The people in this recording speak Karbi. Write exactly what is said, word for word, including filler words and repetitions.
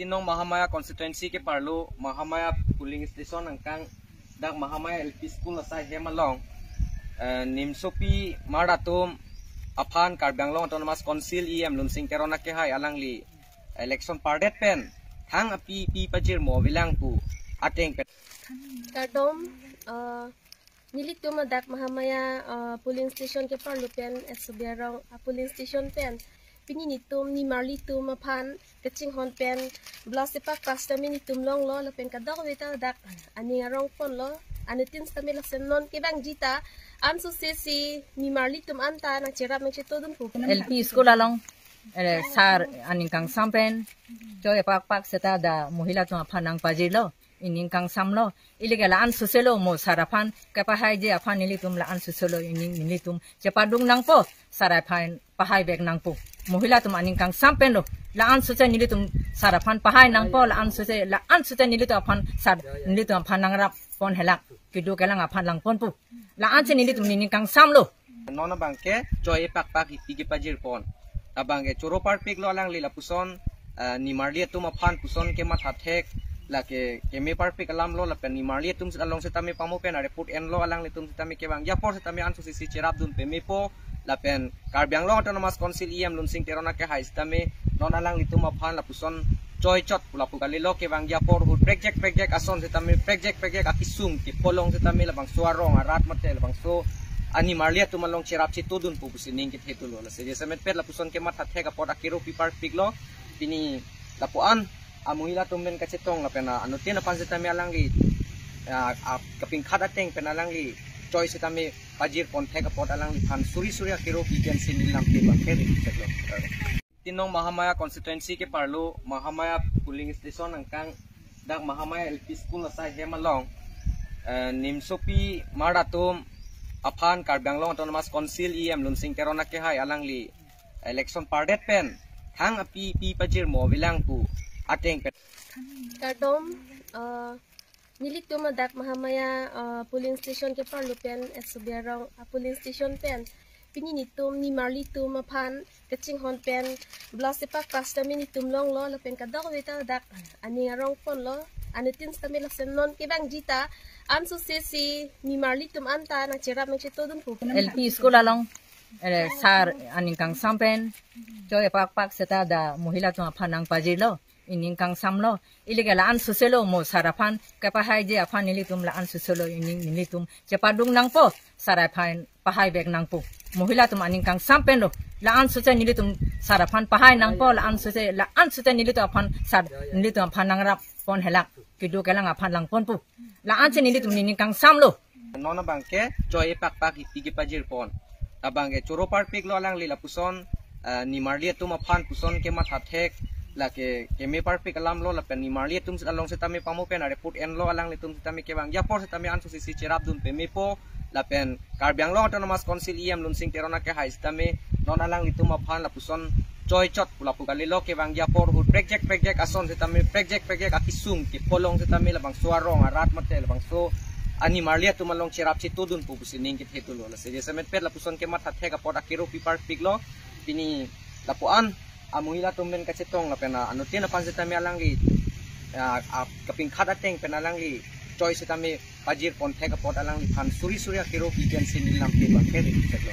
Tinong Mahamaya constituency keparlo, Mahamaya polling station angkang, dak Mahamaya L P school asai hem along, eh, nimsopi mar atum aphan Karbi Anglong Autonomous Council E M Lunsing Teron akehai alangli election pardet pen thang api pi pajirmo avelang pu ateng pen. Kardom, eh, nelitum adak Mahamaya, eh, polling station keparlo pen, eh, Subiarong, eh, polling station pen pini nelitum nimarlitum aphan kachinghon pen blouse pakpak sitame nelitum longlo, lapen kadokave ta dak aning arong ponlo, anuttin sitame lason non kevangji ta ansose si nimarlitum anta nangcherap nangchetodun pu. L P school along, eh, sir aning kangsam pen choi pakpak seta dak mohila atum aphan nangpajirlo, ining kangsamlo. Ilike la-an soselo, mo sir aphan kepahaiji aphan nelitum la-an soselo, ining nelitum chepadung nangpo, sir aphan pahai vek nangpo. Mohila atum aning kangsam penlo, la-an sose nelitum sir aphan pahai nangpo, la-an sose, la-an sose nelitum aphan sir, nelitum aphan nangrap pon helak, kedo kelang aphan langponpo. La-ansi nelitum ining kangsamlo. Non abangke choi pakpak ipi kepajir pon. Abangke choro parpiklo alangli lapuson, eh, nimarli atum aphan puson kematha thek, lake keme parpik alamlo, lapen nimarli atum along sitame pamo pen areport enlo, alanglitum sitame kevangji apor sitame ansose si cherapdun pemepo, lapen Karbi Anglong Autonomous Council E M Lunsing Teron akehai sitame non alanglitum aphan lapuson choi chot pu lapu kalilo, kevangji apor ahut prekjak prekjak ason sitame, prekjak prekjak akesung kepho along sitame labangso arong arat mate labangso animarli atum along cherap chetodun pu pusi ning kethe tulo. Lasi jasemet pet lapuson kematha thek apot akero pi parpiklo. Pini lapu-an amohila atum pen kachetong lapen anuttin aphan sitame alangli, ah, ah, kapingkhat ateng pen alangli choi sitame pajir pon thek apot alangliphan suri suri akero pi pensi neli lamthe abangke ri cheklo. Tinong Mahamaya constituency keparlo, Mahamaya polling station angkang, dak Mahamaya L P school asai hem along, eh, nimsopi mar atum aphan Karbi Anglong Autonomous Council E M Lunsing Teron akehai alangli election pardet pen thang api pi pajirmo avelang pu ateng pen. Kardom, eh, nelitum adak Mahamaya, eh, polling station keparlo pen, eh, Subiarong, eh, polling station pen pini nelitum nimarlitum aphan kachinghon pen blouse pakpak sitame nelitum longlo, lapen kadokave ta dak aning arong ponlo, anuttin sitame lason non kevangji ta ansose si nimarlitum anta nangcherap nangchetodun pu. L P school along, eh, sir aning kangsam pen choi pakpak seta dak mohila atum aphan nangpajirlo, ining kangsamlo. Ilike la-an soselo, mo sir aphan kepahaiji aphan nelitum la-an soselo, ining nelitum chepadung nangpo, sir aphan pahai vek nangpo. Mohila atum aning kangsam penlo, la-an sose nelitum sir aphan pahai nangpo, la-an sose, la-an sose nelitum aphan sir, nelitum aphan nangrap pon helak, kedo kelang aphan langponpo. La-ansi nelitum ining kangsamlo. Non abangke choi pakpak ipi kepajir pon. Abangke choro parpiklo alangli lapuson, eh, nimarli atum aphan puson kematha thek, lake keme parpik alamlo, lapen nimarli atum along sitame pamo pen areport enlo, alanglitum sitame kevangji apor sitame ansose si cherapdun pemepo, lapen Karbi Anglong Autonomous Council E M Lunsing Teron akehai sitame non alanglitum aphan lapuson choi chot pu lapu kalilo, kevangji apor ahut prekjak prekjak ason sitame, prekjak prekjak akesung kepho along sitame labangso arong arat mate labangso animarli atum along cherap chetodun pu pusi ning kethe tulo. Lasi jasemet pet lapuson kematha thek apot akero pi parpiklo. Pini lapu-an amohila atum pen kachetong lapen, ah, anuttin aphan sitame alangli, ah, ah, kapingkhat ateng pen alangli choi sitame pajir pon thek apot alangliphan suri suri akero pi pensi neli lamthe abangke ri cheklo.